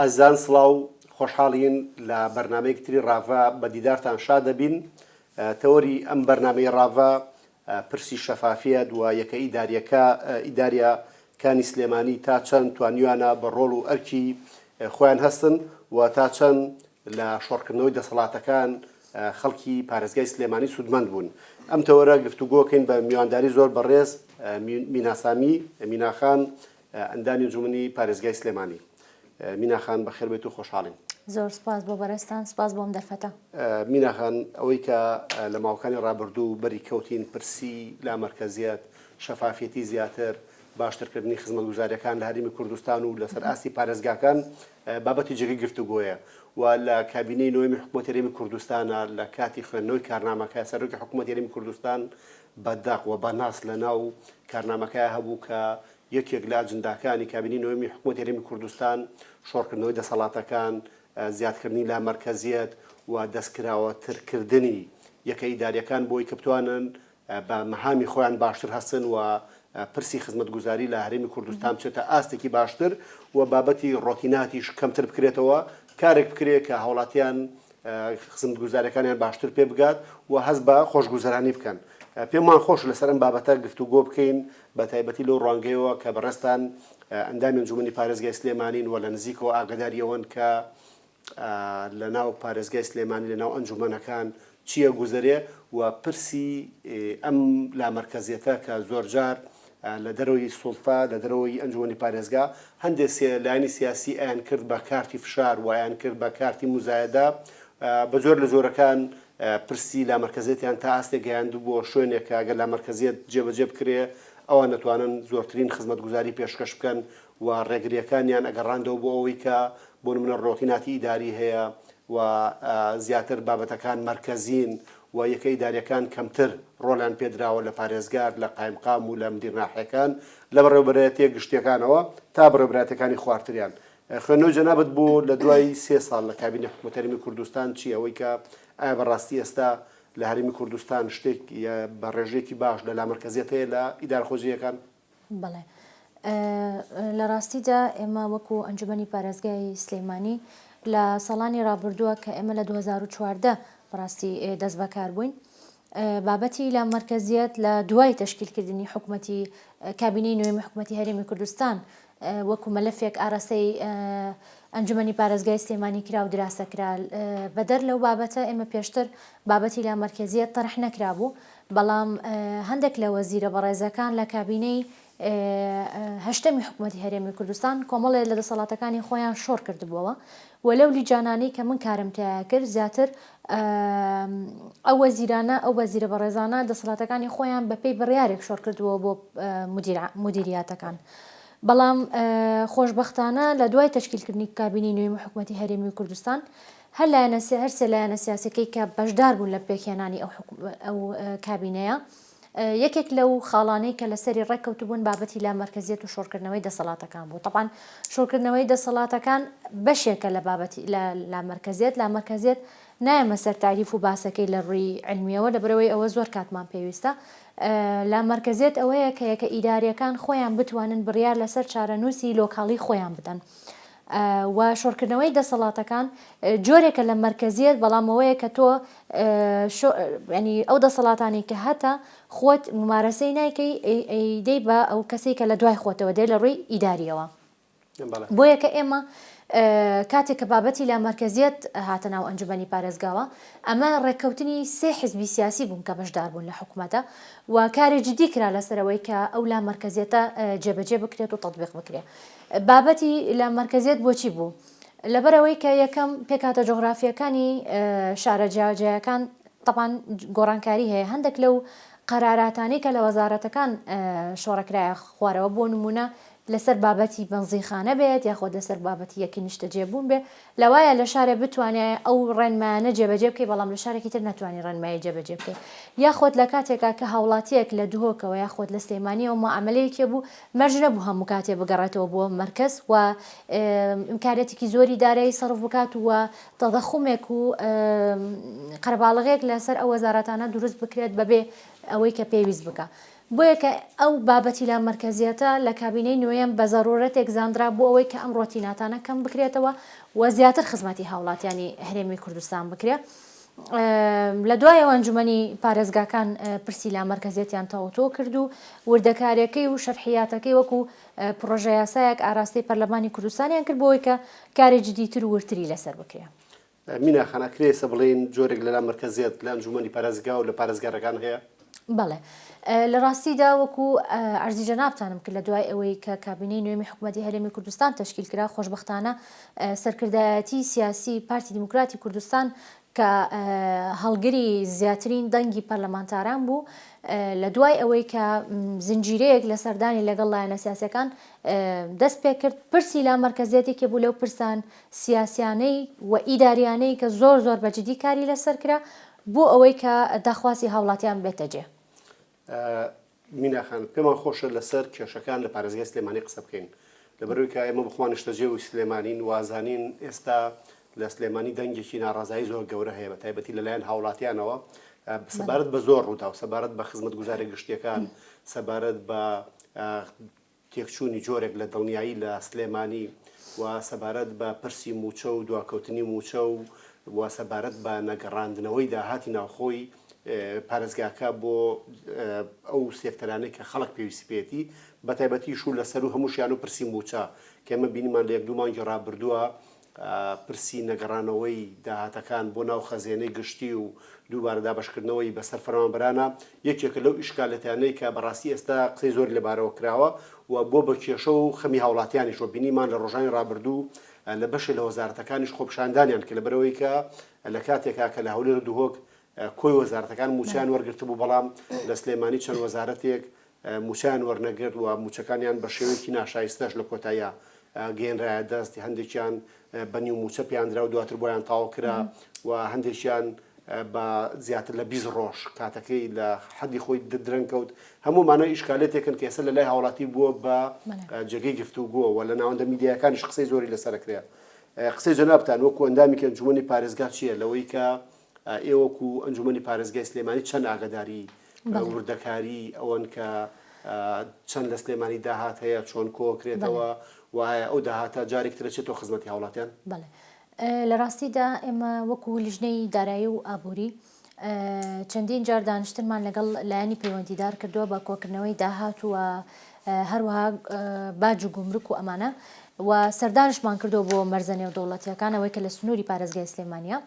ئازیزان سڵاو خۆشحاڵین لە بەرنامەیەکی تری ڕاڤە بە دیدارتان شاد دەبین تەوەری ئەم بەرنامەی ڕاڤە پرسی شەفافیەت و یەکە ئیداریەکە ئیداریە کانی سلێمانی تا چەند توانیویانە بە ڕۆڵ و ئەرکی خۆیان هەستن و تا چەند لە شۆڕکردنەوەی دەسەڵاتەکان خەڵکی پارێزگای سلێمانی سوودمەند بوون. ئەم تەوەرە گفتوگۆکەین بە میوانداری زۆر بەڕێز مینا سامی، مینا خان، ئەندامی ئەنجومەنی پارێزگای سلێمانی. مینا خان بەخێر بێیت و خۆشحاڵین. زۆر سوپاس بۆ بەڕێزتان، سوپاس بۆ ئەم دەرفەتە. مینا خان، ئەوەی کە لە ماوەکانی ڕابردوو بەری کەوتین پرسی لامەرکەزیەت، شەفافیەتی زیاتر، باشترکردنی خزمەتگوزارییەکان لە هەرێمی کوردستان و لەسەر ئاستی پارێزگاکان بابەتی جێگەی گفتوگۆیە و لە کابینەی نۆیەمی حکوومەتی هەرێمی کوردستانە لە کاتی خوێندنەوەی کارنامەکە سەرۆکی حکوومەتی هەرێمی کوردستان بە دەق و بە ناس لە ناو کارنامەکە هەبوو کە یەکێک لە ئەجنداکانی کابینەی نۆیەمی حکوومەتی هەرێمی کوردستان شۆڕکردنەوەی دەسەڵاتەکان، زیادکردنی لامەرکەزیەت و دەستکراوەترکردنی یەکە ئیدارییەکان بۆی کە بتوانن بە مەهامی خۆیان باشتر هەستن و پرسی خزمەتگوزاری لە هەرێمی کوردستان بچێتە ئاستێکی باشتر و بابەتی ڕۆتیناتیش کەمتر بکرێتەوە، کارێک بکرێت کە هاوڵاتیان خزمتگوزاریەکانیان باشتر پێ بگات و هەست بە خۆشگوزەرانی بکەن. پێمان خۆشە لەسەر ئەم بابەتە گفتوگۆ بکەین بە تایبەتی لەو ڕوانگەیەوە کە بەڕێزتان ئەندامی ئەنجومەنی پارێزگای سلێمانین و لە نزیکەوە ئاگاداری ئەوەن کە لە ناو پارێزگای سلێمانی لە ناو ئەنجومەنەکان چییە گوزەرێ و پرسی ئەم لامەرکەزیەتە کە زۆرجار لە دەرەوەی سوڵتە لە دەرەوەی ئەنجومەنی پارێزگا هەندێک لایەنی سیاسی ئەیان کرد بە کارتی فشار و ئەیان کرد بە کارتی موزایەدە بە جۆر لە جۆرەکان پرسی لامەرکەزیەتیان تا ئاستێک گەیاندبووە شوێنێک کە ئەگەر لامەرکەزیەت جێبەجێ بکرێ ئەوان دەتوانن زۆرترین خزمەتگوزاری پێشکەش بکەن و ڕێگرییەکانیان ئەگەڕاندەوە بۆ ئەوەی کە بۆ نمونە ڕۆتیناتی ئیداری هەیە و زیاتر بابەتەکان مەرکەزین و یەکە ئیدارییەکان کەمتر ڕۆڵیان پێدراوە لە پارێزگار، لە قایمقام و لە مدیر ناحیەکان، لە بەڕێوەبەرایەتییە گشتییەکانەوە تا بەڕێوەبەرایەتییەکانی خوارتریان. خوێندنەوەی جەنابت بۆ لە دوای سێ ساڵ لە کابینەی حکومەتی هەرێمی کوردستان چییە؟ ئەوەی کە ئایا بەڕاستی ئێستا لە هەرێمی کوردستان شتێک بە ڕێژەیەکی باش لە لامەرکەزیەت هەیە لە ئیدارە خۆجێیەکان؟ بەڵێ. لە ڕاستیدا ئێمە وەکو ئەنجومەنی پارێزگای سلێمانی لە ساڵانی ڕابردووە کە ئێمە لە 2014 بەڕاستی دەست بەکار بووین بابەتی لە مەرکەزیەت لە دوای تەشکیلکردنی حکومەتی کابینەی نوێمی حکومەتی هەرێمی کوردستان وەکو مەلەفێک ئاراستەی ئەنجومەنی پارێزگای سلێمانی کرا و دراسە کرا بەدەر لەو بابەتە ئێمە پێشتر بابەتی لا مەرکەزیەت تەرح نەکرابوو بەڵام هەندێک لە وەزیرە بەڕێزەکان لە کابینەی هەشتەمی حکوومەتی هەرێمی کوردستان کۆمەڵێ لە دەسەڵاتەکانی خۆیان شۆڕ کردبووەوە و لەو لیجانانەی کە من کارم تیایا کرد زیاتر ئەو وەزیرانە ئەو وەزیرە بەڕێزانە دەسەڵاتەکانی خۆیان بەپێی بڕیارێک شۆڕ کردبووە بۆ مدیریاتەکان. بەڵام خۆشبەختانە لە دوای تەشکیلکردنی کابینەی نوێی حکوومەتی هەرێمی کوردستان هەر لایەنە هەر سێ لایەنە سیاسەکەی کە بەشدار بوون لە پێکهێنانی ئەو ئەو کابینەیە یەکێک لەو خاڵانەی کە لەسەری ڕێککەوتبوون بابەتی لامەرکەزیەت و شۆڕکردنەوەی دەسەڵاتەکان بوو. تەبعەن شۆڕکردنەوەی دەسەڵاتەکان بەشێکە لە بابەتی لە لامەرکەزیەت، لامەرکەزیەت نایەمە سەر تاریف و باسەکەی لە ڕووی عیلمیەوە لەبەرئەوەی ئەوە زۆر کاتمان پێویستە. لامەرکەزیەت ئەوەیە کە یەکە ئیداریەکان خۆیان بتوانن بڕیار لەسەر چارەنووسی لۆکاڵی خۆیان بدەن. و شۆڕکردنەوەی دەسەڵاتەکان جۆرێکە لە مەرکەزیەت بەڵام ئەوەیە کە تۆ ینی ئەو دەسەڵاتانی کە هەتە خۆت ممارەسەی نایکەی ئەیدەی بە ئەو کەسێک کە لە دوای خۆتەوە دێ لە ڕووی ئیداریەوە بۆیە کە ئێمە کاتێک کە بابەتی لا مەرکەزیەت هاتە ناو ئەنجومەنی پارێزگاوە ئەمە ڕێککەوتنی سێ حزبی سیاسی بوون کە بەشدار بوون لە حکوومەتە و کاری جدی کرا لەسەرەوەی کە ئەو لا مەرکەزیەتە جێبەجێ بکرێت و تەطبیق بکرێت بابەتی لامەرکەزیەت بۆچی بوو؟ لەبەرئەوەی کە یەکەم پێکهاتە جوغرافییەکانی شارە جیاجیاکان تەبعەن گۆڕانکاری هەیە هەندێک لەو قەراراتانەی کە لە وەزارەتەکان شۆڕەکرایە خوارەوە بۆ نموونە لەسەر بابەتی بەنزینخانە بێت یاخود لەسەر بابەتی یەکی نیشتەجێبوون بێ لەوایە لە شارێ بتوانێ ئەو ڕێنمایانە جێبەجێ بکەی بەڵام لە شارێکی تر نەتوانی ڕێنمایی جێبەجێ بکەی یاخود لە کاتێکا کە هاوڵاتیەک لە دهۆکەوە یاخود لە سلێمانیەوە معامەلەیەکی بوو مەرج نەبوو هەموو کاتێ بگەڕێتەوە بۆ مەرکەز و ئیمکانیەتێکی زۆری دارایی سەرف بکات و تەزەخومێک و قەرەباڵغێک لەسەر ئەو وەزارەتانە دروست بکرێت بەبێ ئەوەی کە پێویست بکا. بۆیە کە ئەو بابەتی لامەرکەزیەتە لە کابینەی نۆیەم بە زەرورەتێک زاندرا بۆ ئەوەی کە ئەم ڕۆتیناتانە کەم بکرێتەوە و زیاتر خزمەتی هاوڵاتیانی هەرێمی کوردستان بکرێ. لە دوایەوە ئەنجومەنی پارێزگاکان پرسی لامەرکەزیەتیان تاوتۆ کرد و وردەکاریەکەی و شەرحیاتەکەی وەکو پڕۆژەیاسایەک ئاراستەی پەرلەمانی کوردستانیان کرد بۆ ئەوەی کە کاری جدیتر و وردتری لەسەر بکرێ. مینا خان، ئەکرێ ئێستا بڵێین جۆرێک لە لامەرکەزیەت لە ئەنجوومەنی پارێزگا و لە پارێزگارەکان هەیە؟ بەڵێ. لە ڕاستیدا وەکو عەرزی جەنابتانم کرد لە دوای ئەوەی کە کابینەی نوێمی حکوومەتی هەرێمی کوردستان تەشکیل کرا خۆشبەختانە سەرکردایەتی سیاسی پارتی دیموکراتی کوردستان کە هەڵگری زیاترین دەنگی پەرلەمانتاران بوو لە دوای ئەوەی کە زنجیرەیەک لە سەردانی لەگەڵ لایەنە سیاسەکان دەست پێکرد پرسی لامەرکەزیەت یەکێ بوو لەو پرسان سیاسیانەی و ئیداریانەی کە زۆر زۆر بە جدی کاری لەسەر کرا بۆ ئەوەی کە داخوازی هاوڵاتیان بێتە جێ. مینا خان، پێمان خۆشە لەسەر کێشەکان لە پارێزگای سلێمانی قسە بکەین، لەبەرئەوەی کە ئێمە بەخۆمان نیشتەجێی سلێمانین و ئەزانین ئێستا لە سلێمانی دەنگێکی ناڕەزایی زۆر گەورە هەیە بە تایبەتی لەلایەن هاوڵاتیانەوە سەبارەت بە زۆر ڕووداو، سەبارەت بە خزمەتگوزاریە گشتیەکان، سەبارەت بە تێکچوونی جۆرێک لە دڵنیایی لە سلێمانی و سەبارەت بە پرسی مووچە و دواکەوتنی مووچە و و سەبارەت بە نەگەڕاندنەوەی داهاتی ناوخۆی پارێزگاکە بۆ ئەو سێکتەرانەی کە خەڵک پێویستی پێیەتی بەتایبەتیش و لە سەروو هەمووشیان و پرسی مووچە کە ئێمە بینیمان لە یەک دوو مانگی ڕابردووە پرسی نەگەڕانەوەی داهاتەکان بۆ ناو خەزێنەی گشتی و دووبارە دابەشکردنەوەی بەسەر فەرمانبەرانە یەکێکە لەو ئیشکالەتانەی کە بەڕاستی ئێستا قسەی زۆری لەبارەوە کراوە و بۆ بە کێشە و خەمی هاوڵاتیانیش و بینیمان لە ڕۆژانی ڕابردوو لە بەشێ لە وەزارەتەکانیش خۆپیشاندانیان کرد لەبەرئەوەی کە لە کاتێکا کە لە هەولێر و دهۆک کۆی وەزارەتەکان مووچەیان وەرگرتبوو بەڵام لە سلێمانی چەند وەزارەتێک مووچەیان وەرنەگرت و مووچەکانیان بە شێوەیەکی ناشایستەش لە کۆتاییا گەیەنرایە دەست، هەندێکیان بە نیو مووچە پێیان درا و دواتر بۆیان تەواو کرا و هەندێکیان بە زیاتر لە 20 ڕۆژ کاتەکەی لە حەدی خۆی درەنگ کەوت. هەموو ئەمانە ئیشکالێتێکن کە ئێستا لە لای هاوڵاتی بووە بە جێگەی گفتوگۆ و لە ناوەندە میدیایەکانیش قسەی زۆری لەسەر ئەکرێ. قسەی جەنابتان وەکو ئەندامێکی ئەنجومەنی پارێزگا چییە لەوەی کە ئێوە وەکو ئەنجومەنی پارێزگای سلێمانی چەند ئاگاداری وردەکاری ئەوەن کە چەند لە سلێمانی داهات هەیە چۆن کۆکرێتەوە و ئایا ئەو داهاتە جارێک ترە چێتەوە خزمەتی هاوڵاتیان؟ بەڵێ لە ڕاستیدا ئێمە وەکو لیژنەی دارایی و ئابووری چەندین جار دانیشتنمان لەگەڵ لایەنی پەیوەندیدار کردووە بە کۆکردنەوەی داهات و هەروەها باج و گومرک و ئەمانە و سەردانشمان کردووە بۆ مەرزە نێودەوڵەتیەکان ئەوەی کە لە سنووری پارێزگای سلێمانە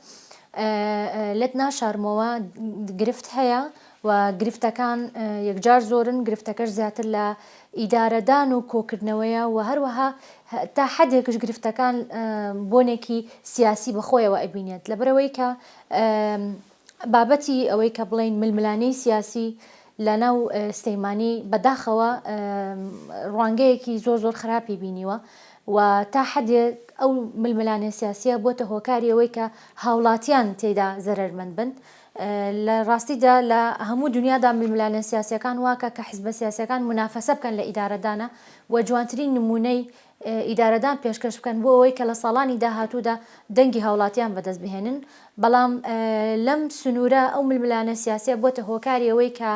لێت ناشارمەوە گرفت هەیە و گرفتەکان یەکجار زۆرن گرفتەکەش زیاتر لە ئیدارەدان و کۆکردنەوەیە و هەروەها تا حدێکش گرفتەکان بۆنێکی سیاسی بەخۆیەوە ئەبینێت لەبەرەوەی کە بابەتی ئەوەی کە بڵێین ململانێی سیاسی لە ناو سلەیمانی بەداخەوە ڕوانگەیەکی زۆر زۆر خراپی بینیوە و تا حەدێک ئەو ململانێ سیاسیە بۆتە هۆکاری ئەوەی کە هاوڵاتیان تێدا زەرەرمەند بن لە ڕاستیدا لە هەموو دنیادا ململانێ سیاسیەکان واکە کە حزبە سیاسیەکان منافەسە بکەن لە ئیدارەدانە و جوانترین نمونەی ئیدارەدان پێشکەش بکەن بۆ ئەوەی کە لە ساڵانی داهاتوودا دەنگی هاوڵاتیان بەدەست بهێنن، بەڵام لەم سنوورە ئەو ململانێ سیاسیە بۆتە هۆکاری ئەوەی کە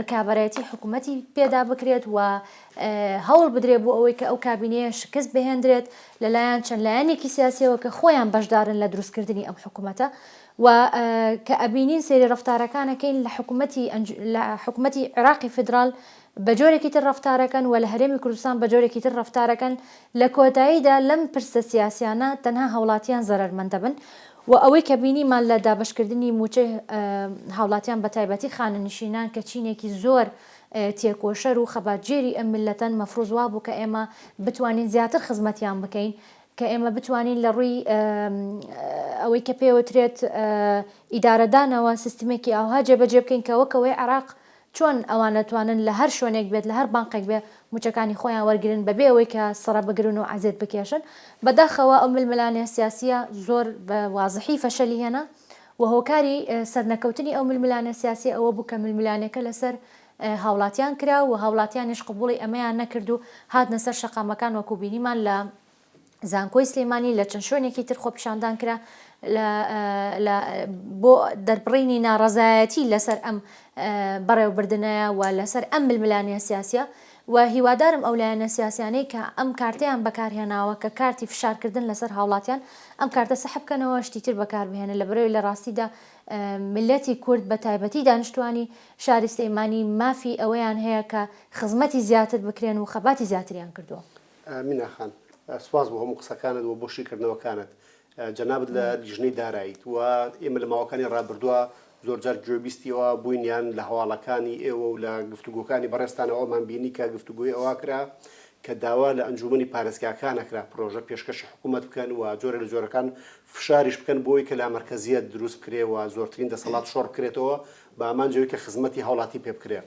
رکابەرایەتی حکوومەتی پێدا بکرێت و هەوڵ بدرێت بۆ ئەوەی کە ئەو کابینەیە شکست بهێندرێت لەلایەن چەند لایەنێکی سیاسیەوە کە خۆیان بەشدارن لە دروستکردنی ئەم حکوومەتە و کە ئەبینین سەیری رەفتارەکان ئەکەین لە حکوومەتی لە حکوومەتی عێراقی فیدرال بە جۆرێکی تر ڕەفتارەکەن و لە هەرێمی کوردستان بە جۆرێکی تر ڕەفتارەکەن، لە کۆتاییدا لەم پرسە سیاسیانە تەنها هاوڵاتیان زەرەرمەند دەبن و ئەوەی کە بینیمان لە دابەشکردنی مووچەی هاوڵاتیان بە تایبەتی خانەنشینان کە چینێکی زۆر تێکۆشەر و خەباتگێری ئەم میللەتەن مەفروز وابوو کە ئێمە بتوانین زیاتر خزمەتیان بکەین کە ئێمە بتوانین لە ڕووی ئەوەی کە پێوترێت ئیدارەدانەوە سیستمێکی ئاوها جێبەجێ بکەین کە وەک ئەوەی عێراق چۆن ئەوان ئەتوانن لە هەر شوێنێک بێت لە هەر بانقێک بێ موچەکانی خۆیان وەرگرن بەبێ ئەوەی کە سڕە بگرن و عەزێت بکێشن بەداخەوە ئەو ململانێ سیاسیە زۆر بە وازحی فەشەلی هێنا و هۆکاری سەرنەکەوتنی ئەو ململانێ سیاسیە ئەوە بوو کە ململانێکە لەسەر هاوڵاتیان کرا و هاوڵاتیانیش قبوڵی ئەمەیان نەکرد و هاتنە سەر شەقامەکان وەکو بینیمان لە. زانکۆی سلێمانی لە چەند شوێنێکی تر خۆپیشاندان کرا لە بۆ دەربڕینی ناڕەزایەتی لەسەر ئەم بەڕێوەبردنەیە و لەسەر ئەم ململانێ سیاسیە و هیوادارم ئەو لایەنە سیاسیانەی کە ئەم کارتەیان بەکارهێناوە کە کارتی فشارکردن لەسەر هاوڵاتیان ئەم کارتە سەحب بکەنەوە شتی تر بەکاربهێنن لەبەرئەوەی لە ڕاستیدا میللەتی کورد بە تایبەتی دانیشتوانی شاری سلێمانی مافی ئەوەیان هەیە کە خزمەتی زیاتر بکرێن و خەباتی زیاتریان کردووە. مینا خان سوپاس بۆ هەموو قسەکانت و بۆ شیکردنەوەکانت. جەنابت لە لیژنەی داراییت و ئێمە لە ماوەکانی ڕابردووە زۆرجار گوێبیستی ئەوە بووین یان لە هەواڵەکانی ئێوە و لە گفتوگۆکانی بەڕێزتانەوە ئەومان بینی کە گفتوگۆی ئەوە کرا کە داوا لە ئەنجوومەنی پارێزگاکان ئەکرا پرۆژە پێشکەشی حکوومەت بکەن و جۆرێ لە جۆرەکان فشاریش بکەن بۆی کە لامەرکەزییەت دروست بکرێ و زۆرترین دەسەڵات شۆڕ بکرێتەوە بە ئامانجی ئەوەی کە خزمەتی هاوڵاتی پێ بکرێ.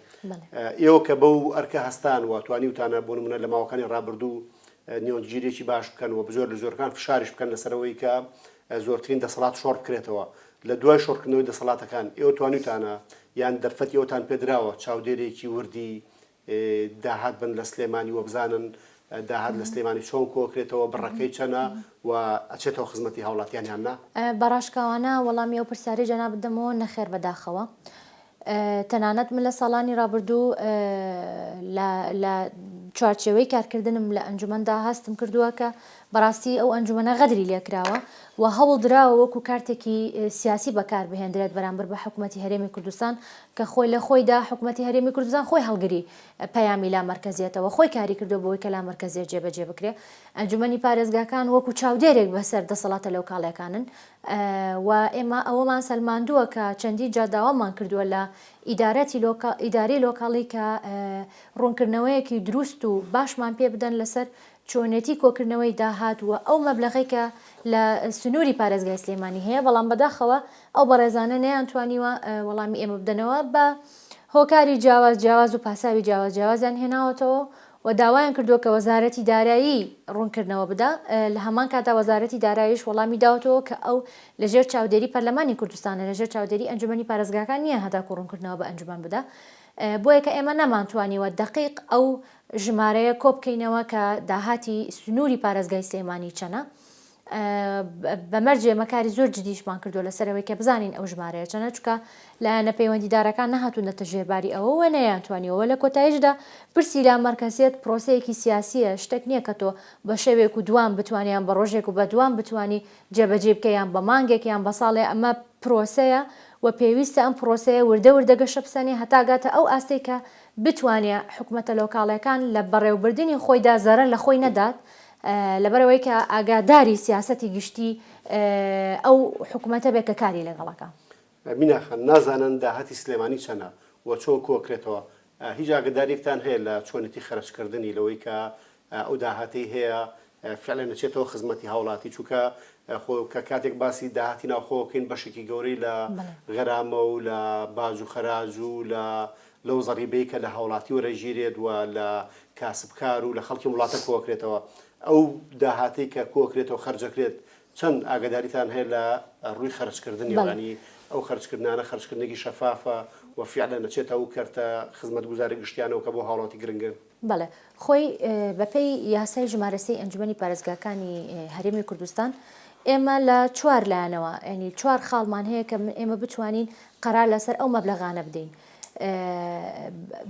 ئێوە کە بەو ئەرکە هەستان و توانیوتانە بۆ نموونە لە ماوەکانی ڕابردوو نێوەندگیرییەکی باش بکەن و بجۆر لە جۆرەکان فشاریش بکەن لەسەر ئەوەی کە زۆرترین دەسەڵات شۆڕ بکرێتەوە، لە دوای شۆڕکردنەوەی دەسەڵاتەکان ئێوە توانیوتانە یان دەرفەتی ئەوەتان پێ دراوە چاودێرێکی وردی داهات بن لە سلێمانی و بزانن داهات لە سلێمانی چۆن کۆکرێتەوە، بڕەکەی چەنە و ئەچێتەوە خزمەتی هاوڵاتیان یان نا؟ بە ڕاشکاوانە وەڵامی ئەو پرسیارەی جەنابت دەمەوە، نەخێر بەداخەوە. تەنانەت من لە ساڵانی ڕابردوو لە لە چوارچێوەی کارکردنم لە ئەنجومەندا هەستم کردووە کە بەڕاستی ئەو ئەنجومەنە غەدری لێکراوە و هەوڵ دراوە وەکو کارتێکی سیاسی بەکار بهێندرێت بەرامبەر بە حکوومەتی هەرێمی کوردستان کە خۆی لە خۆیدا حکوومەتی هەرێمی کوردستان خۆی هەڵگری پەیامی لامەرکەزیەتەوە خۆی کاری کردووە بۆی کە لامەرکەزیەت جێبەجێ بکرێ. ئەنجومەنی پارێزگاکان وەکو چاودێرێک بەسەر دەسەڵاتە لۆکاڵیەکانن و ئێمە ئەوەمان سەلماندووە کە چەندین جار داوامان کردووە لە ئیدارەتی لۆکا ئیدارەی لۆکاڵی کە ڕوونکردنەوەیەکی دروست و باشمان پێ بدەن لەسەر چۆنێتی کۆکردنەوەی داهات و ئەو مەبلەغەی کە لە سنووری پارێزگای سلێمانی هەیە، بەڵام بەداخەوە ئەو بەڕێزانە نەیانتوانیوە وەڵامی ئێمە بدەنەوە بە هۆکاری جیاواز جیاواز و پاساوی جیاواز جیاوازیان هێناوەتەوە و داوایان کردووە کە وەزارەتی دارایی ڕوونکردنەوە بدا، لە هەمان کاتدا وەزارەتی داراییش وەڵامی داوەتەوە کە ئەو لە ژێر چاودێری پەرلەمانی کوردستانە، لە ژێر چاودێری ئەنجومەنی پارێزگاکان نییە هەتاکو ڕوونکردنەوە بە ئەنجومەن بدا. بۆیە کە ئێمە نەمانتوانیوە دەقیق ئەو ژمارەیە کۆبکەینەوە کە داهاتی سنووری پارێزگای سلێمانی چەنە، بە مەرجێ ئێمە کاری زۆر جدیشمان کردووە لەسەر ئەوەی کە بزانین ئەو ژمارەیە چەنە، چونکە لایەنە پەیوەندیدارەکان نەهاتوونەتە ژێرباری ئەوە و نەیانتوانیوە و لە کۆتاییشدا پرسی لامەرکەزیەت پرۆسەیەکی سیاسییە، شتێک نییە کە تۆ بە شەوێک و دوان بتوانی یان بە ڕۆژێک و بە دوان بتوانی جێبەجێی بکەی یان بە مانگێک یان بە ساڵێ، ئەمە پرۆسەیە و پێویستە ئەم پرۆسەیە وردە وردە گەشە بسەنێ هەتا گاتە ئەو ئاستەی کە بتوانێ حکومەتە لۆکاڵیەکان لە بەڕێوبردنی خۆیدا زەرەر لە خۆی نەدات لەبەرئەوەی کە ئاگاداری سیاسەتی گشتی ئەو حکومەتە بێت کە کاری لەگەڵ ئەکا. مینا خان، نازانن داهاتی سلێمانی چەنە و چۆن کۆکرێتەوە، هیچ ئاگاداریەکتان هەیە لە چۆنێتی خەرجکردنی، لەوەی کە ئەو داهاتەی هەیە فعلەن ئەچێتەوە خزمەتی هاوڵاتی، چونکە خۆ کە کاتێک باسی داهاتی ناوخۆ کەین بەشێکی گەورەی لە غەرامە و لە باج و خەراج و لە لەو زەڕیبەی کە لە هاوڵاتی وەرەگیرێت و لە کاسبکار و لە خەڵکی وڵاتە کۆکرێتەوە ئەو داهاتەی کە کۆکرێتەوە خەرجەکرێت چەند ئاگاداریتان هەیە لە ڕووی خەرجکردنیەوە یانی ئەو خەرجکردنانە خەرجکردنێکی شەفافە و فیعلەن ئەچێتە ئەو کەرتە خزمەتگوزاری گشتیانەوە کە بۆ هاوڵاتی گرنگن؟ بەڵێ خۆی بەپێی یاسای ژمارە سێی ئەنجومەنی پارێزگاکانی هەرێمی کوردستان ئێمە لە چوار لایەنەوە ینی چوار خاڵمان هەیە کە ئێمە بتوانین قەرار لەسەر ئەو مەبلەغانە بدەین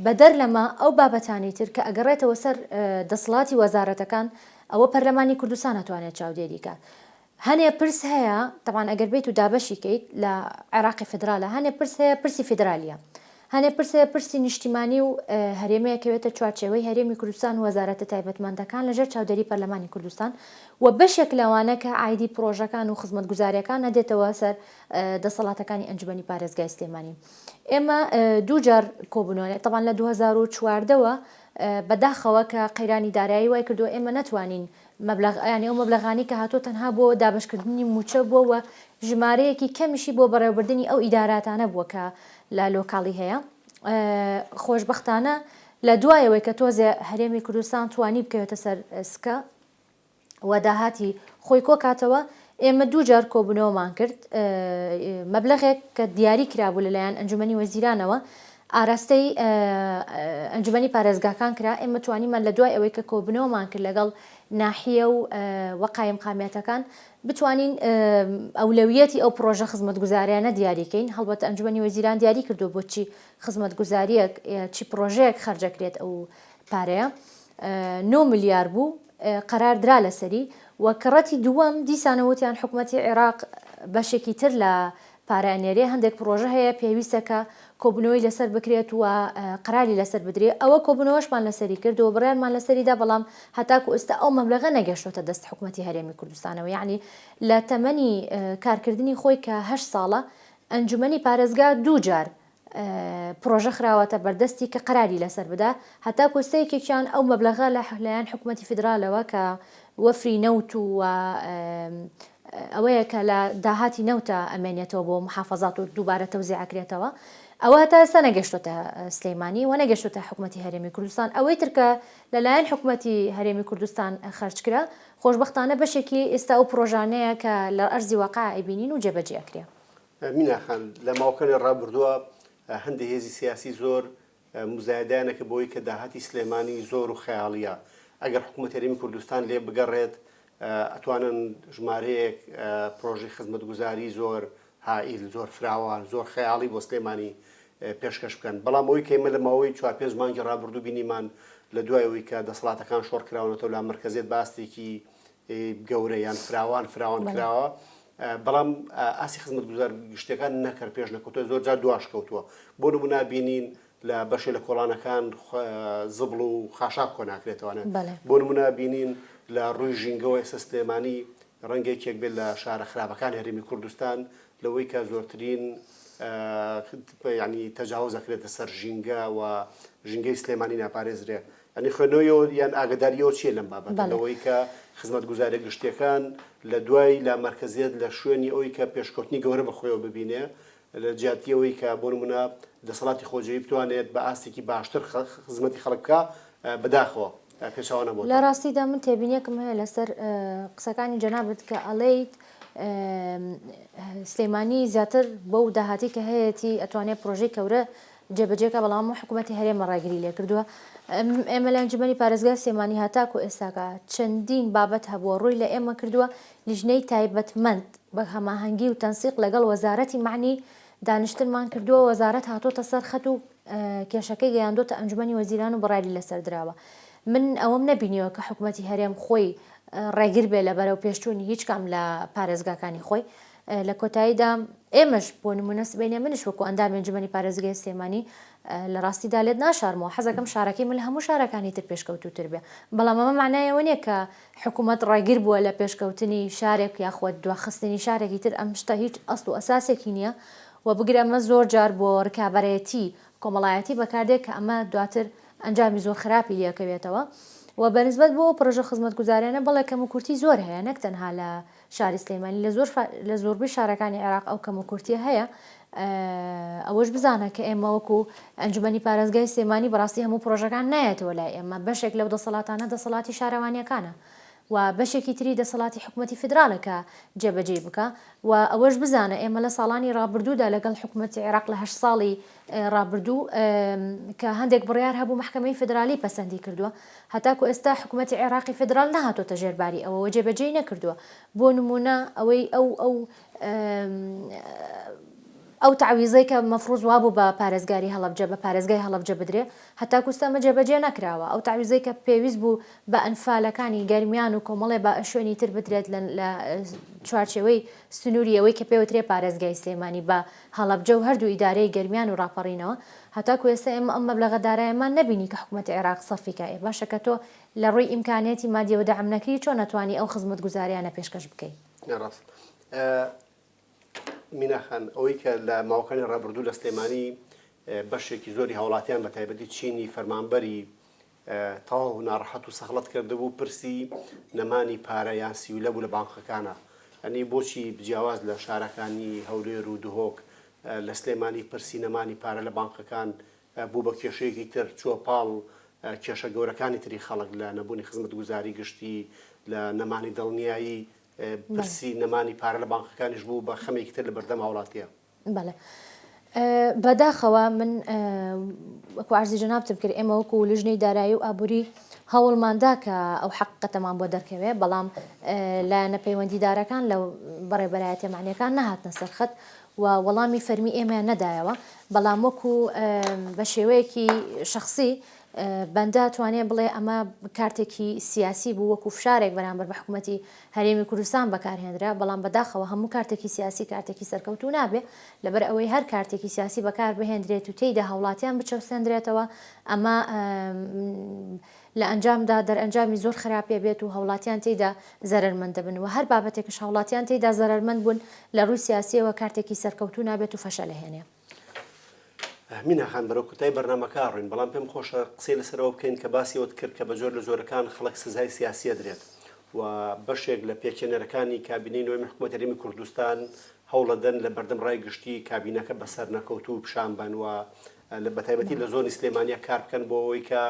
بەدەر لەمە ئەو بابەتانی تر کە ئەگەڕێتەوە سەر دەسڵاتی وەزارەتەکان ئەوە پەرلەمانی کوردستان ئەتوانێت چاودێری کات هەنێ پرس هەیە تەبعەن ئەگەر بێیت و دابەشی کەیت لە عێراقی فیدرالە هەنێ پرس هەیە پرسی فیدرالیە هەنێ پرس هەیە پرسی نیشتیمانی و هەرێمەیە کەوێتە چوارچێوەی هەرێمی کوردستان و وەزارەتە تایبەتمەندەکان لەژێر چاودێری پەرلەمانی کوردستان و بەشێک لەوانە کە عایدی پرۆژەکان و خزمەتگوزاریەکان ئەدێتەوە سەر دەسەڵاتەکانی ئەنجومەنی پارێزگای سلێمانی ئێمە دووجار کۆبوونەوە تەبعەن لە 2014 وە بەداخەوە کە قەیرانی دارایی وای کردووە ئێمە نەتوانین مەبلەغ یانی ئەو مەبلەغانەی کە هاتووە تەنها بۆ دابەشکردنی مووچە بووە و ژمارەیەکی کەمیشی بۆ بەڕێوەبردنی ئەو ئیداراتانە بووە کە لە لۆکاڵی هەیە. خۆشبەختانە لە دوای ئەوەی کە تۆزێ هەرێمی کوردستان توانی بکەوێتە سەر سکە و داهاتی خۆی کۆکاتەوە، ئێمە دووجار کۆبوونەوەمان کرد، مەبلەغێک کە دیاری کرابوو لەلایەن ئەنجومەنی وەزیرانەوە ئاراستەی ئەنجومەنی پارێزگاکان کرا، ئێمە توانیمان لە دوای ئەوەی کە کۆبوونەوەمان کرد لەگەڵ. ناحیە و وە قایمقامیەتەکان بتوانین ئەولەویەتی ئەو پڕۆژە خزمەتگوزاریانە دیاری کەین، هەڵبەتە ئەنجومەنی وەزیران دیاری کردووە بۆ چی خزمەتگوزاریەک چی پڕۆژەیەک خەرجەکرێت ئەو پارەیە نۆ ملیار بوو قەرار درا لەسەری و کەڕەتی دووەم دیسانەوە وتیان حکومەتی عێراق بەشێکی تر لە پارە ئەنێرێ، هەندێک پڕۆژە هەیە پێویستە کە کۆبوونەوەی لەسەر بکرێت و قەراری لەسەر بدرێ، ئەوە کۆبوونەوەشمان لەسەری کرد و بڕیارمان لەسەری دا، بەڵام هەتاکو ئێستا ئەو مەبلەغە نەگەشتۆتە دەست حکومەتی هەرێمی کوردستانەوە، یەعنی لە تەمەنی کارکردنی خۆی کە هەشت ساڵە ئەنجومەنی پارێزگا دوو جار پڕۆژە خراوەتە بەردەستی کە قەراری لەسەر بدا، هەتاکو ئێستا یەکێکیان ئەو مەبلەغە لە لایەن حکومەتی فیدرالەوە کە وەفری نەوت و ئەوەیە کە لە داهاتی نەوتە ئەمێنێتەوە بۆ محافەزات و دووبارە تەوزیع ئەکرێتەوە ئەوە هەتا ئێستا نەگەشتۆتە سلەیمانی و نەگەشتۆتە حکومەتی هەرێمی کوردستان ئەوەی تر کە لەلایەن حکومەتی هەرێمی کوردستان خەرج کرا خۆشبەختانە بەشێکی ئێستا ئەو پڕۆژانەیە کە لە ئەرزی واقع ئەیبینین و جێبەجێ ئەکرێ. مینا خان، لە ماوەکانی ڕابردووە هەندێ هێزی سیاسی زۆر موزایەدەیان ئەکرد بەوەی کە داهاتی سلێمانی زۆر و خەیاڵییە، ئەگەر حکوومەتی هەرێمی کوردستان لێ بگەڕێت ئەتوانن ژمارەیەک پرۆژەی خزمەتگوزاری زۆر هائیل، زۆر فراوان، زۆر خەیاڵی بۆ سلێمانی پێشکەش بکەن. بەڵام ئەوەی کە ئێمە لە ماوەی چوار پێنج مانگی ڕابردوو بینیمان لە دوای ئەوەی کە دەسەڵاتەکان شۆڕ کراونەتەوە لامەرکەزیەت بە ئاستێکی گەورە یان فراوان فراوان کراوە بەڵام ئاستی خزمەتگوزار گشتەکان نەکەر پێش نەکەوتووە زۆر جار دواش کەوتووە بۆ نمونە بینین لە بەشێ لە کۆڵانەکان زبڵ و خاشاک کۆ ناکرێتەوانە بۆ نمونە بینین لە ڕووی ژینگەوە ئێستا سلێمانی ڕەنگە یەکێک بێت لە شارە خراپەکان هەرێمی کوردستان لەوەی کە زۆرترین ینی تەجاوز ئەکرێتە سەر ژینگە و ژینگەی سلێمانی ناپارێزرێ یانی خوێندنەوەی یان ئاگەداری ئەوە چییە لەم بابەتە؟ لەوەی کە خزمەتگوزاریە گشتیەکان لە دوای لامەرکەزیەت لە شوێنی ئەوی کە پێشکەوتنی گەورە بە خۆیەوە ببینێ لە جیاتی ئەوەی کە بۆ نمونە دەسەڵاتی خۆجێی بتوانێت بە ئاستێکی باشتر خزمەتی خەڵک بکا بەداخەوە پێچەوانە بۆتەوە. لە ڕاستیدا من تێبینیەکم هەیە لەسەر قسەکانی جەنابت کە ئەڵێیت سلێمانی زیاتر بەو داهاتی کە هەیەتی ئەتوانێت پرۆژەی کەورە جێبەجێکا بەڵام حکوومەتی هەرێمە ڕێگری لێکردووە ئێمە لە ئەنجومەنی پارێزگای سلێمانی هەتاکو ئێستاکە چەندین بابەت هەبووە ڕووی لە ئێمە کردووە لیژنەی تایبەتمەند بە هەماهەنگی و تەنسیق لەگەڵ وەزارەتی مەعنی دانیشتنمان کردووە وەزارەت هاتۆتە سەر خەت و کێشەکەی گەیاندۆتە ئەنجومەنی وەزیران و بڕیاری لەسەر دراوە من ئەوەم نەبینیوە کە حکوومەتی هەرێم خۆی ڕێگر بێ لە بەرەو پێشچوونی هیچ کام لە پارێزگاکانی خۆی لە کۆتاییدا ئێمەش بۆ نمونە سبەینێ منیش وەکو ئەندامی ئەنجومەنی پارێزگای سلێمانی لە ڕاستیدا لێت ناشارمەوە حەزەکەم شارەکەی من لە هەموو شارەکانی تر پێشکەوتووتر بێ بەڵام ئەمە معنای ئەوە نییە کە حکوومەت ڕێگر بووە لە پێشکەوتنی شارێک یاخود دواخستنی شارێکی تر ئەم شتە هیچ ئەسڵ و ئەساسێکی نییە و بگرە ئەمە زۆر جار بۆ ڕکابەرێتی کۆمەڵایەتی بەکاردێ کە ئەمە دواتر ئەنجامی زۆر خراپی لێکەوێتەوە و بەنسبەت بۆ پڕۆژە خزمەتگوزاریانە بەڵێ کەموکورتی زۆر هەیە نەک تەنها لە شاری سلێمانی لە زۆر لە زۆربەی شارەکانی عێراق ئەو کەموکورتیە هەیە ئەوەش بزانە کە ئێمە وەکو ئەنجومەنی پارێزگای سلێمانی بەڕاستی هەموو پرۆژەکان نایەتەوە لای ئێمە بەشێک لەو دەسەڵاتانە دەسەڵاتی شارەوانیەکانە و بەشێکی تری دەسەڵاتی حکومەتی فیدرالە کە جێبەجێی بکا و ئەوەش بزانە ئێمە لە ساڵانی ڕابردوودا لەگەڵ حکومەتی عێراق لە هەشت ساڵی ڕابردوو کە هەندێک بڕیار هەبوو مەحکەمەی فیدرالی پەسەندی کردووە هەتاکو ئێستا حکومەتی عێراقی فیدرال نەهاتۆتە ژێر باری ئەوەوە جێبەجێی نەکردووە بۆ نموونە ئەوەی ئەو ئەو ئەو تەعویزەی کە مەفروز وابوو بە پارێزگاری هەڵەبجە بە پارێزگای هەڵەبجە بدرێ هەتاکو ئێستا ئەمە جێبەجێ نەکراوە ئەو تەعویزەی کە پێویست بوو بە ئەنفالەکانی گەرمیان و کۆمەڵێ بە شوێنی تر بدرێت لە چوارچێوەی سنووری ئەوەی کە پێوترێ پارێزگای سلێمانی بە هەڵەبجە و هەردوو ئیدارەی گەرمیان و ڕاپەڕینەوە هەتاکو ئێستا ئێمە ئەم مەبلەغە دارایەمان نەبینی کە حکومەتی عێراق سەرفی کا ئێ باشە کە تۆ لە ڕووی ئیمکانیەتی مادیەوە دەعم نەکری چۆن ئەتوانی ئەو خزمەتگوزاریانە پێشکەش بکەی؟ ڕاست مینا خان ئەوەی کە لە ماوەکانی ڕابردوو لە سلێمانی بەشێکی زۆری هاوڵاتیان بە تایبەتی چینی فەرمانبەری تەواو ناڕەحەت و سەخڵەت کردبوو پرسی نەمانی پارە یان سیولە بوو لە بانقەکانە ئەنی بۆچی جیاواز لە شارەکانی هەولێر و دهۆک لە سلێمانی پرسی نەمانی پارە لە بانقەکان بوو بە کێشەیەکی تر چووە پاڵ کێشە گەورەکانی تری خەڵک لە نەبوونی خزمەتگوزاری گشتی لە نەمانی دڵنیایی پرسی نەمانی پارە لە بانقەکانیش بوو بە خەمێکی تر لە بەردەم هاوڵاتیە. بەڵێ بەداخەوە من وەکو عەرزی جەنابتم کرد ئێمە وەکو لیژنەی دارایی و ئابووری هەوڵمان دا کە ئەو حەقیقەتەمان بۆ دەرکەوێ، بەڵام لایەنە پەیوەندیدارەکان لە بەڕێوەبەرایەتیە مەعنیەکان نەهاتنە سەر خەت و وەڵامی فەرمی ئێمەیان نەدایەوە، بەڵام وەکو بە شێوەیەکی شەخسی بەندە توانێ بڵێ ئەمە کارتێکی سیاسی بوو وەکو فشارێک بەرامبەر بە حکوومەتی هەرێمی کوردستان بەکارهێنرا، بەڵام بەداخەوە هەموو کارتێکی سیاسی کارتێکی سەرکەوتوو نابێ، لەبەر ئەوەی هەر کارتێکی سیاسی بەکار بهێندرێت و تێیدا هاوڵاتیان بچەوسێندرێتەوە ئەمە لە ئەنجامدا دەرئەنجامی زۆر خراپی ئەبێت و هاوڵاتیان تێیدا زەرەرمەند دەبن و هەر بابەتێکش هاوڵاتیان تێیدا زەرەرمەند بوون لە ڕووی سیاسیەوە کارتێکی سەرکەوتوو نابێت و فەشەل ئەهێنێ. مینا خان بەرەو کۆتایی بەرنامەکە ئەڕۆین بەڵام پێم خۆشە قسەی لەسەر ئەوە بکەین کە باسی ئەوەت کرد کە بە جۆر لە جۆرەکان خەڵک سزای سیاسی ئەدرێت و بەشێک لە پێکهێنەرەکانی کابینەی نۆیەمی حکوومەتی هەرێمی کوردستان هەوڵەدەن لە بەردەم ڕای گشتی کابینەکە بە سەرنەکەوتوو پیشان بەن و بە تایبەتی لە زۆنی سلێمانیە کار بکەن بۆ ئەوەی کە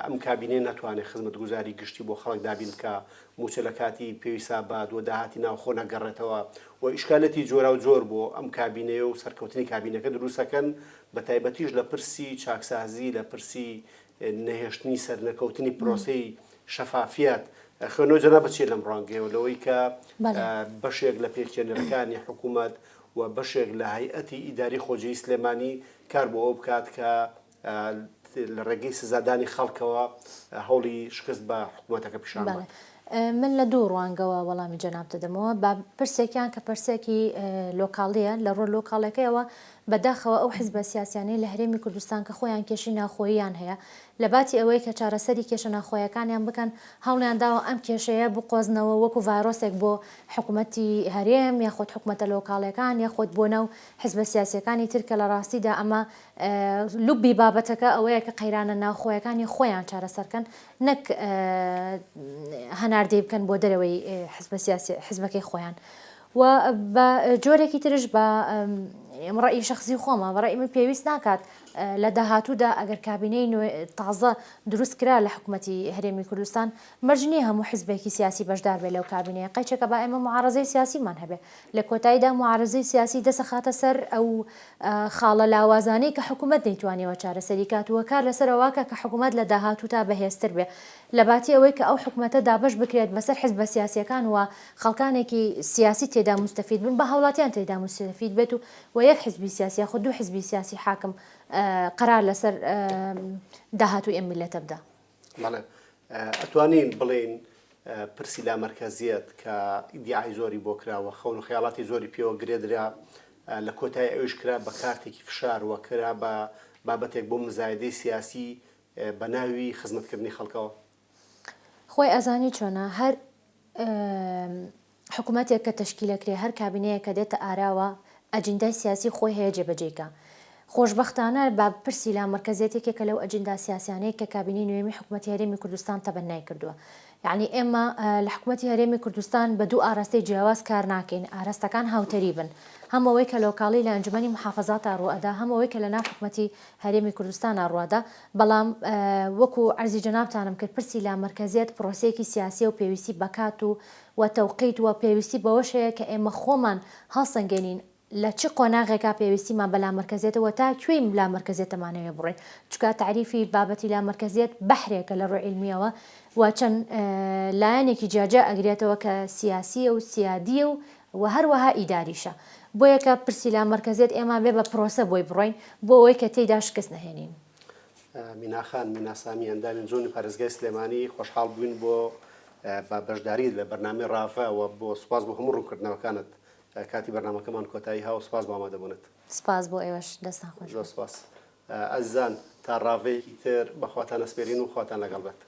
ئەم کابینەیە نەتوانێت خزمەتگوزاری گشتی بۆ خەڵک دابین بکا، مووچە لە کاتی پێویستا بات و داهاتی ناوخۆ نەگەڕێتەوە و ئیشکالەتی جۆراوجۆر بۆ ئەم کابینەیە و سەرکەوتنی کابینەکە دروست ئەکەن، بەتایبەتیش لە پرسی چاکسازی، لە پرسی نەهێشتنی سەرنەکەوتنی پرۆسەی شەفافیەت. خوێندنەوەی جەنابت چییە لەم ڕوانگەیەوە لەوەی کە بەشێک لە پێکهێنەرەکانی حکوومەت و بەشێک لە هەیئەتی ئیداری خۆجێی سلێمانی کار بۆ ئەوە بکات کە لە ڕێگەی سزادانی خەڵکەوە هەوڵی شکست بە حکوومەتەکە پیشان بەڵێ من لە دوو ڕوانگەوە وەڵامی جەنابت دەدەمەوە با پرسێکیان کە پرسێکی لۆکاڵیە لە ڕووە لۆکاڵەکەیەوە بەداخەوە ئەو حزبە سیاسیانەی لە هەرێمی کوردستان کە خۆیان کێشەی ناوخۆییان هەیە لە باتی ئەوەی کە چارەسەری کێشە ناوخۆیەکانیان بکەن هەوڵیان داوە ئەم کێشەیە بقۆزنەوە وەکو ڤایرۆسێک بۆ حکومەتی هەرێم یاخود حکومەتە لۆکاڵیەکان یاخود بۆ ناو حزبە سیاسیەکانی تر کە لە ڕاستیدا ئەمە لوبی بابەتەکە ئەوەیە کە قەیرانە ناوخۆیەکانی خۆیان چارەسەر کەن نەک هەناردەی بکەن بۆ دەرەوەی حزبە سیاسی حزبەکەی خۆیان و بە جۆرێکی ترش بە ڕەئی شخصی خۆمە بە ڕەئی من پێویست ناکات لە داهاتوودا ئەگەر کابینەی تازە دروست کرا لە حکوومەتی هەرێمی کوردستان مەرج نییە هەموو حزبێکی سیاسی بەشدار بێ لەو کابینەیە قەیچەکە با ئێمە معارەزەی سیاسیمان هەبێ لە کۆتاییدا موعارەزەی سیاسی دەسەخاتە سەر ئەو خاڵە لاوازانەی کە حکومەت نەیتوانیوە چارەسەری کات و کار لەسەر ئەوەکا کە حکومەت لە داهاتووتا بەهێزتر بێ لە باتی ئەوەی کە ئەو حکومەتە دابەش بکرێت بەسەر حزبە سیاسیەکان و خەڵکانێکی سیاسی تێدا موستەفید بن با هاوڵاتیان تێدا موستەفید بێت و و یەک حزبی سیاسی یاخود دوو حزبی سیاسی حاکم قەرار لەسەر داهاتووی ئەم میللەتە بدا. بەڵێ ئەتوانین بڵێین پرسی لامەرکەزیەت کە ئیدیعای زۆری بۆ کرا و خەون و خەیاڵاتی زۆری پێوە گرێدرا لە کۆتایی ئەویش کرا بە کارتێکی فشار و کرا بە بابەتێک بۆ مزایدەی سیاسی بە ناوی خزمەتکردنی خەڵکەوە؟ خۆی ئەزانی چۆنە هەر حکومەتێک کە تەشکیلەکرێ هەر کابینەیەک کە دێتە ئاراوە ئەجیندای سیاسی خۆی هەیە جێبەجێی کا. خۆشبەختانە با پرسی لامەرکەزیەت یەکێکە لەو ئەجیندا سیاسیانەی کە کابینەی نوێمی حکومەتی هەرێمی کوردستان تەبەنای کردووە. یەعنی ئێمە لە حکومەتی هەرێمی کوردستان بە دوو ئاراستەی جیاواز کار ناکەین، ئاراستەکان هاوتەریبن. هەم ئەوەی کە لۆکاڵی لە ئەنجومەنی موحافەزاتا ڕووئەدا، هەم ئەوەی کە لە ناو حکومەتی هەرێمی کوردستانا ڕووئەدا. بەڵام وەکو عەرزی جەنابتانم کرد پرسی لامەرکەزیەت پرۆسەیەکی سیاسیە و پێویستی بە کات و و تەوقیت و پێویستی بەوەش هەیە کە ئێمە خۆمان هەڵسەنگێنین لە چ قۆناغێکا پێویستیمان بە لامەرکەزیەتە و تا کوێی لامەرکەزیەتەمانەوێ بڕۆین چونکە تەعریفی بابەتی لامەرکەزیەت بەحرێکە لە ڕووی عیلمیەوە و چەند لایەنێکی جیاجیا ئەگرێتەوە کە سیاسیە و سیادیە و و هەروەها ئیداریشە بۆیە کە پرسی لامەرکەزیەت ئێمە بێ بە پرۆسە بۆی بڕۆین بۆ ئەوەی کە تێیدا شکست نەهێنین. مینا خان، مینا سامی، ئەندامی ئەنجومەنی پارێزگای سلێمانی، خۆشحاڵ بووین بۆ بە بەشداریت لە بەرنامەی ڕاڤە و بۆ سوپاس بۆ هەموو ڕوونکردنەوەکانت. کاتی بەرنامەکەمان کۆتایی هاو سوپاس بۆ ئامادەبوونت. سپاس بۆ ئێوەش دەستان خۆش زۆر سپاس. ئازیزان تا ڕاڤەیەکی تر بە خواتان ئەسپێرین و خواتان لەگەڵ بێت.